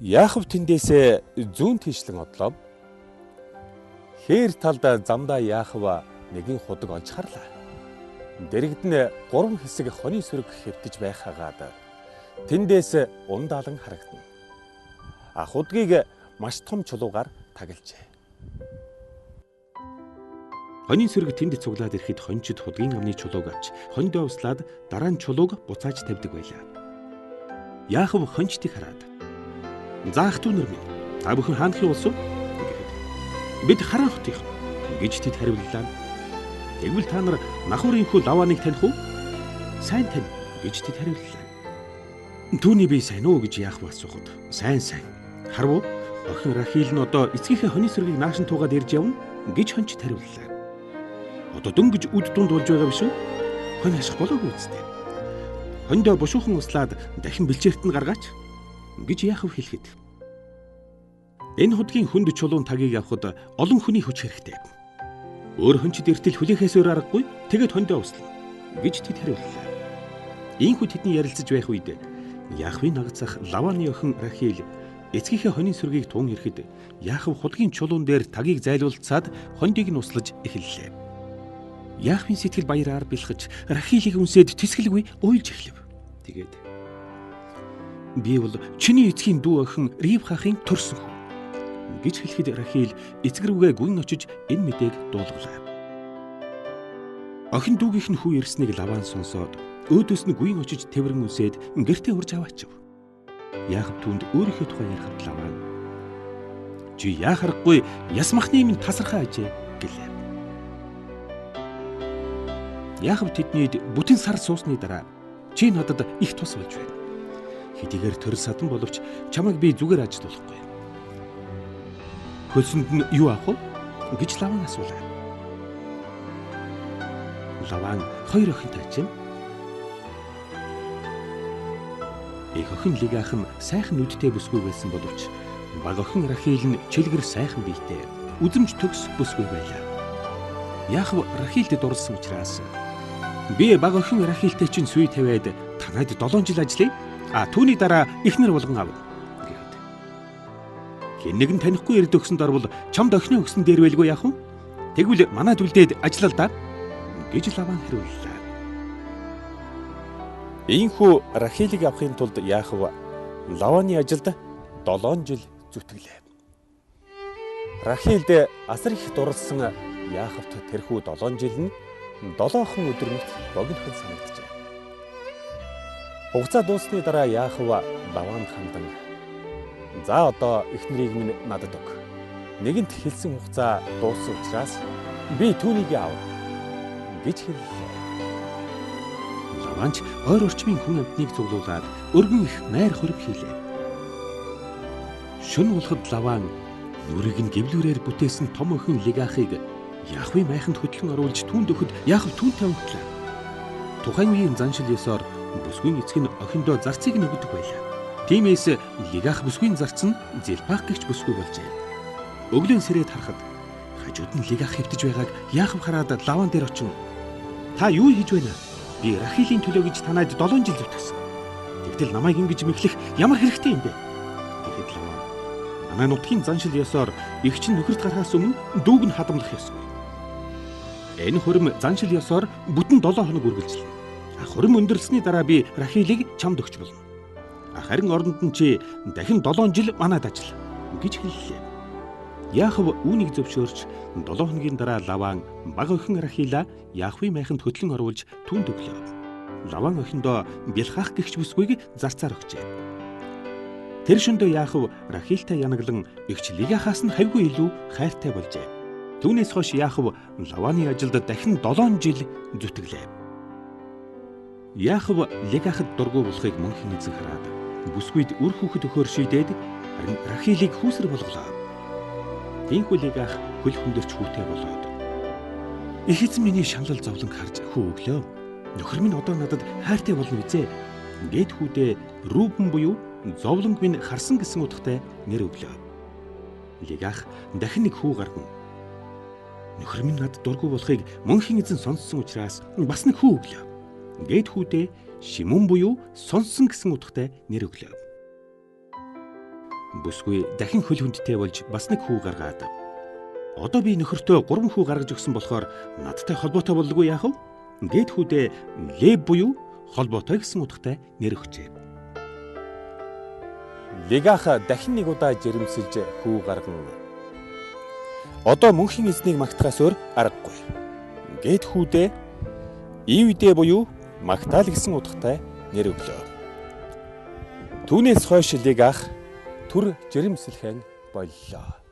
Яахав тэндээсээ зүүн тийшлэн одлоо. Хээр талд замдаа Яахав нэгэн худаг олж харлаа. Дэрэгд нь 3 хэсэг хонин сүрэг хэвтэж байхаагаад тэндээс ундаалан харагдана. А худгийг маш том чулуугаар тагалжээ. Хонин сүрэг тэнд цуглаад ирэхэд хончид худгийн амны чулууг авч хондоо услаад дараа нь чулууг буцааж тавьдаг байлаа. Яахав хончдыг хараад "За ах дүү нар минь, та бүхэн хаанхын улс уу?" гэхэд "Бид Харан хотынх" гэж тэд хариуллаа. "Тэгвэл та нар Нахурын хүү Лаваныг таних уу?" "Сайн тань" гэж тэд хариуллаа. "Түүний бие сайн уу?" гэж Яахав асуухад "Сайн сайн. Харав уу? Охин Рахил нь одоо эцгийнхээ хонин сүргийг наашин туугаад ирж явна" гэж хончид хариуллаа. "Одоо дөнгөж үд дунд болж байгаа биш үү? Хонь хаших болоогүй үсттэй. Хондоо бушуухан услаад дахин бэлчээрт нь гаргаач" гэж Яахав хэлэхэд энэ худгийн хүнд чулуун тагийг авахд олон хүний хүч хэрэгтэй. Өөр хончид эртэл хүлээхээс өөр аргагүй, тэгээд хондоо услана гэж тэд хариуллаа. Ийхүү тэдний ярилцаж байх үед Яахвын нагацах Лаваны охин Рахил эцгийнхээ хонин сүргийг туун ирэхэд Яахав худгийн чулуун дээр тагийг зайлуулцаад хондыг нь услаж эхэллээ. Яахвын сэтгэл баяраар бэлхэж Рахилийг үнсээд тэсгэлгүй уйлж эхлэв. Тэгээд "Би бол чиний эцгийн дүү охин Ривхахын төрсөн хүү" гэж хэлэхэд Рахил эцэг рүүгээ гүн очиж энэ мэдээг дуулгалаа. Охин дүүгийнх нь хүү ирснийг Лаван сонсоод өөдөөс нь гүн очиж тэврэн үнсээд гэртээ урж аваачив. Яахав түүнд өөрийнхөө тухай ярихад Лаван "Чи яах аргагүй яс махны минь тасархаа ажээ" гэлээ. Яахав тэднийд бүтэн сар суусны дараа "Чи надад их тус болж байна. Хэдийгээр төрөл садан боловч чамайг би зүгээр ажилуулахгүй. Хөлсөнд нь юу авах вэ?" гэж Лаван асуулаа. Лаван 2 охинтой чинь. Их охин Лигаах нь сайхан нүдтэй бүсгүй байсан боловч баг охин Рахил нь чилгэр сайхан биетэй, үзэмж төгс бүсгүй байлаа. Яахав Рахилд дурлсан учраас "Би баг охин Рахилтэй чинь сүе тавиад танайд 7 жил ажиллая. А түүний дараа эхнэр болгон авна" гэхэд "Хэн нэгэн танихгүй ирд өгсөн дорвол чамд охины өгсөн дээр байлгүй яах вэ? Тэгвэл манад үлдээд ажиллал да" гэж Лаван хариуллаа. Ийхүү Рахилийг авахын тулд Яахав Лаваны ажилд 7 жил зүтгэлээ. Рахилд асар их дурлсан Яахавт тэрхүү 7 жил нь 7хон өдөр мэт богинохон санагджээ. Хугацаа дууссаны дараа Яахав Лаванд хандан "За одоо эхнэрийг минь надад өг. Нэгэнт хэлсэн хугацаа дууссан учраас би түүнийг авна" гэж хэллээ. Лаванч ойр орчмын хүн амтныг цуглуулад өргөн их найр хориг хийлээ. Шөнө болоход Лаван нүрийг нь гэвлүүрээр бүтээсэн том охин Лигахыг Яахвын майханд хөтлөн оруулж түүнд өгөхөд Яахав түүнтэй унтлаа. Тухайн үеийн заншил ёсоор бүсгүйн эцэг нь охиндоо зарцыг нь өгдөг байлаа. Тиймээс Лигах бүсгүйн зарц нь Зелпах гэгч бүсгүй болжээ. Өглөө сэрээд харахад хажууд нь Лигах хэвтэж байгааг Яахав хараад Лаван дээр очин "Та юу хийж байна? Би Рахилийн төлөө гэж танайд 7 жил зүтгэсэн. Тэгтэл намайг ингэж мэхлэх ямар хэрэгтэй юм бэ?" Тэгэхэд Лаван "Манай нутгийн заншил ёсоор эгч нь нөхөрт гарахаас өмнө дүүг нь хадамлах ёсгүй. Энэ хурим заншил ёсоор бүтэн 7 хоног үргэлжлэнэ. Хурим өндөрлсөний дараа би Рахилийг чамд өгч болно. Харин оронд нь чи дахин 7 жил манад ажил" гэж хэллээ. Яахав үүнийг зөвшөөрч 7 хоногийн дараа Лаван баг охин Рахила Яахвын майханд хөтлөн оруулж түүнд өглөө. Лаван охиндоо Бэлхах гэгч бүсгүйг зарцаар өгчээ. Тэр шөндөө Яахав Рахилтай янаглан эгч Лигахаас нь хавьгүй илүү хайртай болжээ. Түүнээс хойш Яахав Лаваны ажилд дахин 7 жил зүтгэлээ. Яахав Лигахад дургүй болохыг мөнхийн эзэн хараад бүсгүйд үр хүүхэд өгөхөөр шийдээд харин Рахилийг хүүсэр болголоо. Тийнхүү Лигах хөл хөндөрч хүүтэй болоод "Их эзэн миний шаналл зовлон харж хүү өглөө. Нөхөр минь одоо надад хайртай болно үзээ" гэд хүүдээ Рубен буюу зовлонг минь харсан гэсэн утгатай нэр өглөө. Лигах дахин нэг хүү гарган "Нөхөр минь надад дургүй болохыг мөнхийн эзэн сонссон учраас бас нэг хүү өглөө" гэд хүүдээ Шимүн буюу сонсон гэсэн утгатай нэр өглөө. Бүсгүй дахин хөл хүндтэй болж бас нэг хүү гаргаад, "Одоо би нөхөртөө 3 хүү гаргаж өгсөн болохоор надтай холбоотой болдгоо яах вэ?" Гэт хүүдээ Лев буюу холбоотой гэсэн утгатай нэр өгчээ. Легах дахин нэг удаа жирэмсэлж хүү гарган, "Одоо мөнхийн эзнийг магтахаас өөр аргагүй." Гэт хүүдээ Ивдэ буюу магтаал гэсэн утгатай нэр өглөө. Түүнээс хойш Легах түр жирэмслэхэн боллоо.